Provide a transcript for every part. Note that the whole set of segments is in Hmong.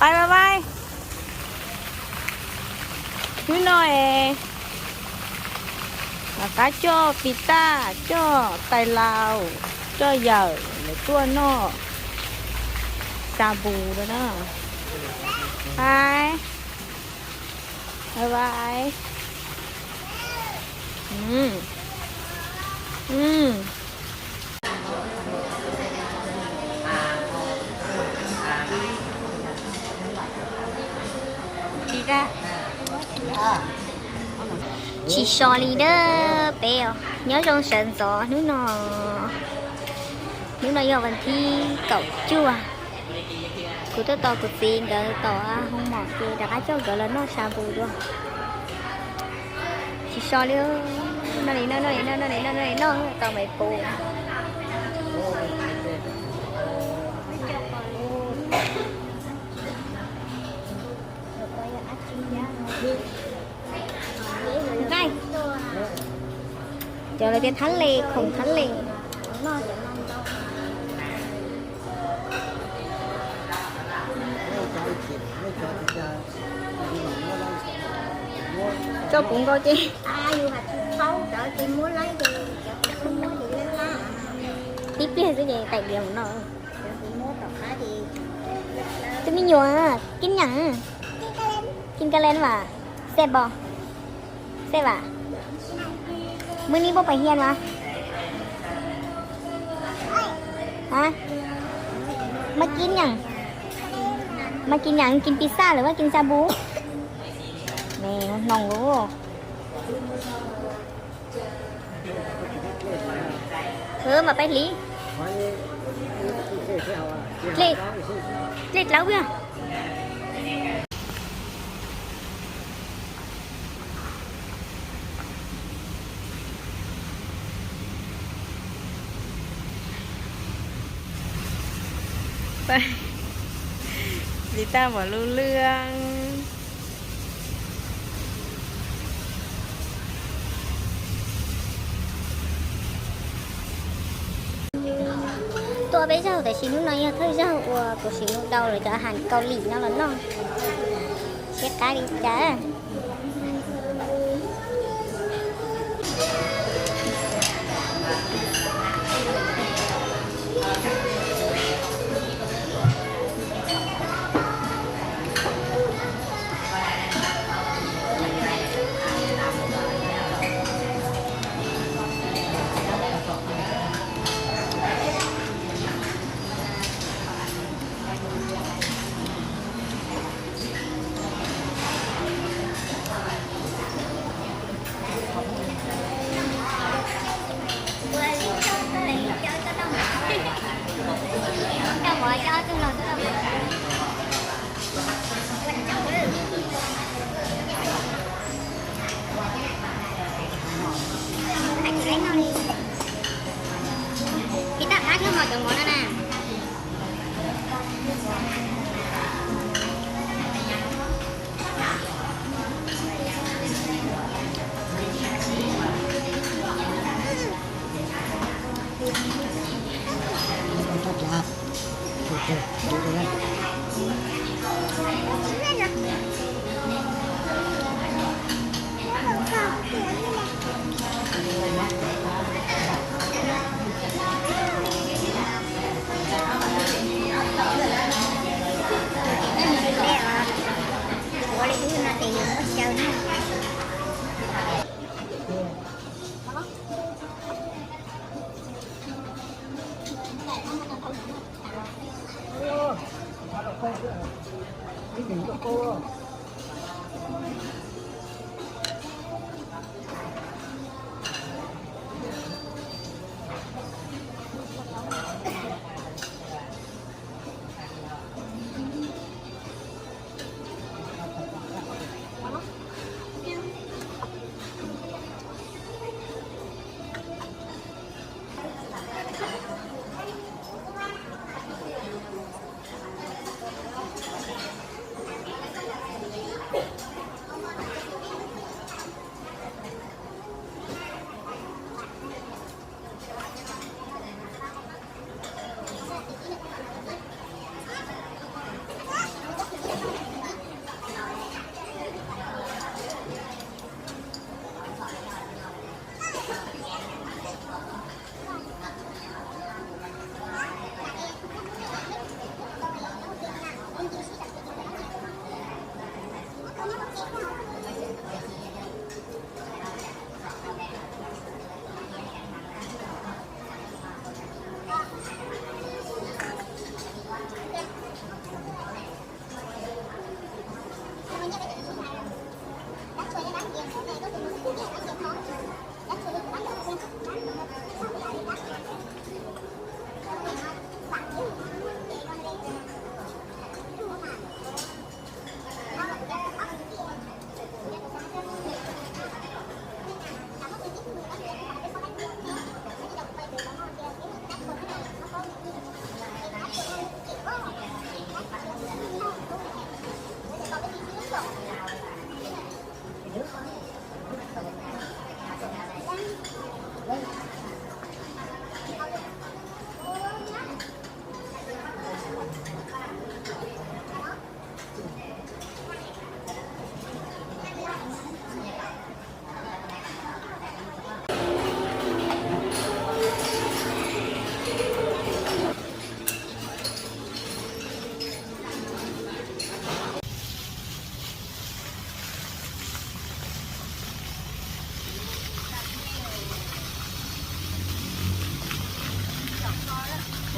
Bye bye bye. Hnub no es rov qab coj pis tag, coj tais laus, coj yawm lawv tuaj noj xya npus lawm na. Bye. Bye bye. Tsis so li na, peb os. Nyob zoo sawv ntxov hnub no, hnub no yog vas thib kaum cuaj. Kuv tuaj tos kuv txiv nkawd tom hoo mom ces rov qab coj nkawd los noj xya npus dua. Tsis so li, noj li noj, noj li noj, noj li noj, noj li noj, tau me pus. Nqaij, cov lawv tias thab les, khoom thab les. Tso puv nkaus ces tib pliag xwb ces tais diav mus no. Tus me nyuam, kib nyeem, kib ka len vas, xej pos, xej vas, muaj nib npuab pas hias vas, mas kib nyeem, mas kib nyeem kib pis xaj lawm vas kib xya npus, me hnoos lub. Mas peb hliv, dlej dlaub yog. Li taj mom lub lwj. Tuaj peb zaug tab sis hnub no yog thawj zaug uas kuv sim mus daus lawv cov ahav Kaus Lim no los noj, siab qab li cas. Pib tag qab thiab mog cov mov no na.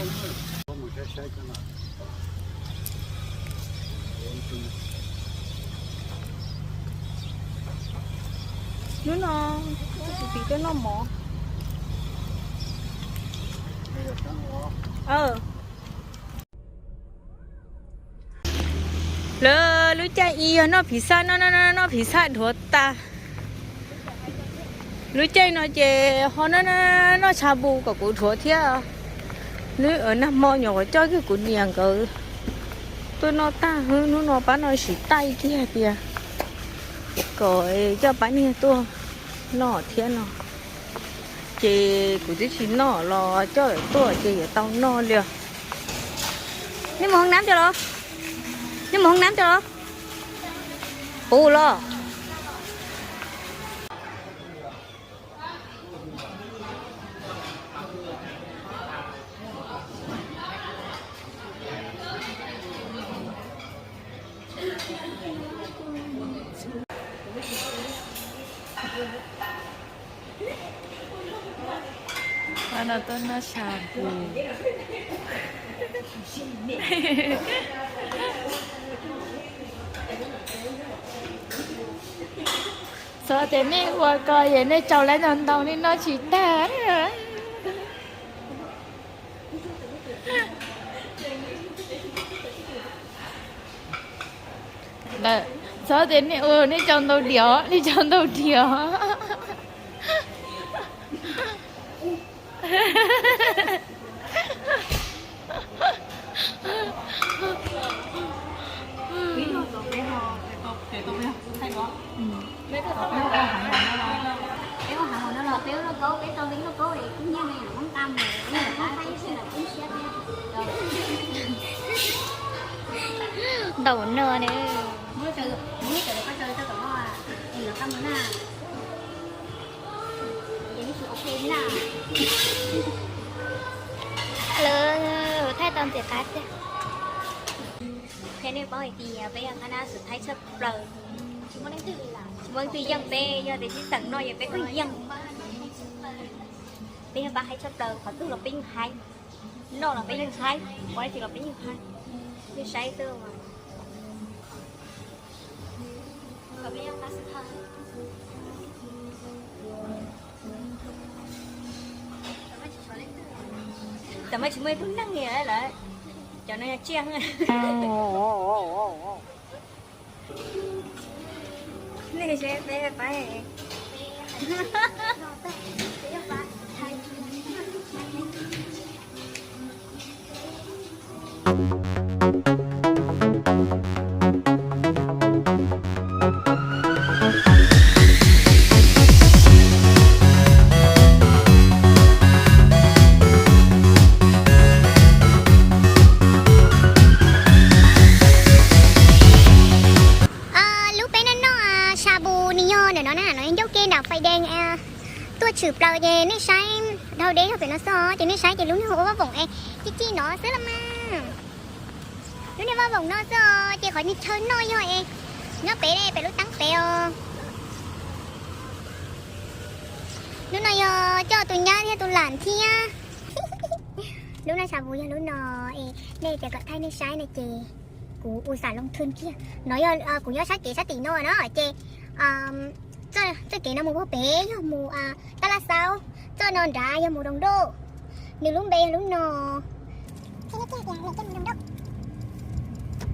Hnub no kuv tus txiv tuaj noj mov. Lawv lub caij ib yog noj phiv xaj, noj noj noj phiv xaj dhuav tas. Lub caij no ces ho noj noj tsha npu kom kuv dhuav thiab. Nag hmo nyuam qhuav coj kiag kuv niam nkawd tuaj noj tag, hnub no pab no sim taij kiag tias kom coj pab niag tuaj noj thiab no. Ces kuv twb tsis noj los coj lawv tuaj ces yuav tau noj li os. Nej mus hoob nab cov los? Nej mus hoob nab cov los? Puv los. Pab no tuaj noj tsha npu. Txhob tias nej ua ko es nej tsau lawv ntau ntau nej noj tsis tag. Txhob tias nej ua nej tsau ntau diam, nej tsau ntau diam. Ntau no ne. Lawv thaij tau ntxim qab tiag. Qhia nej paub hais tias peb yog qab nab xwm thaib tshaj plaws. Tsis muaj leej twg yeej peb, yog tias tsis teem no yog peb kuj yeej. Peb yog pab haib tshaj plaws, qhov twg los peb yeej haib, noj los peb yeej haib, ua dab tsi los peb yeej haib. Nej saib xwb. Tam maj tsis muaj ib tug neeg li lawm, cov no yog tsiaj. Nej seb peb pab. Lub peb noj noj shabu nws yog ntawm no na, no ncauj ke nram Fais Dees tuaj tshwm plaws ces nej saib dhau deb yog pem no xwb ces nej saib ces lub niag ua vaj voom es cig cig no xwb los mas. Lub niag vaj voom no xwb os ces qhov niag chaw noj yog es nyob pem pem lub teeb pem os. Lub no yog coj tus nyab thiab tus lam thiab. Lub noj shabu yog lub no es nej tias kom thaij nej saib no ces kuv ua xam loo thwj kiag. No yog kuv nyob sab kev sab tim no na ces txoj kev no mus puag pem yog mus Tab Laj Xauv, txoj no nrad yog mus Roos Doj. Nws lub npe yog lub no. Ces nej kiag tias nej coj mus Roos Doj.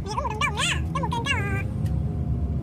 Nws yog lub mus Roos Doj.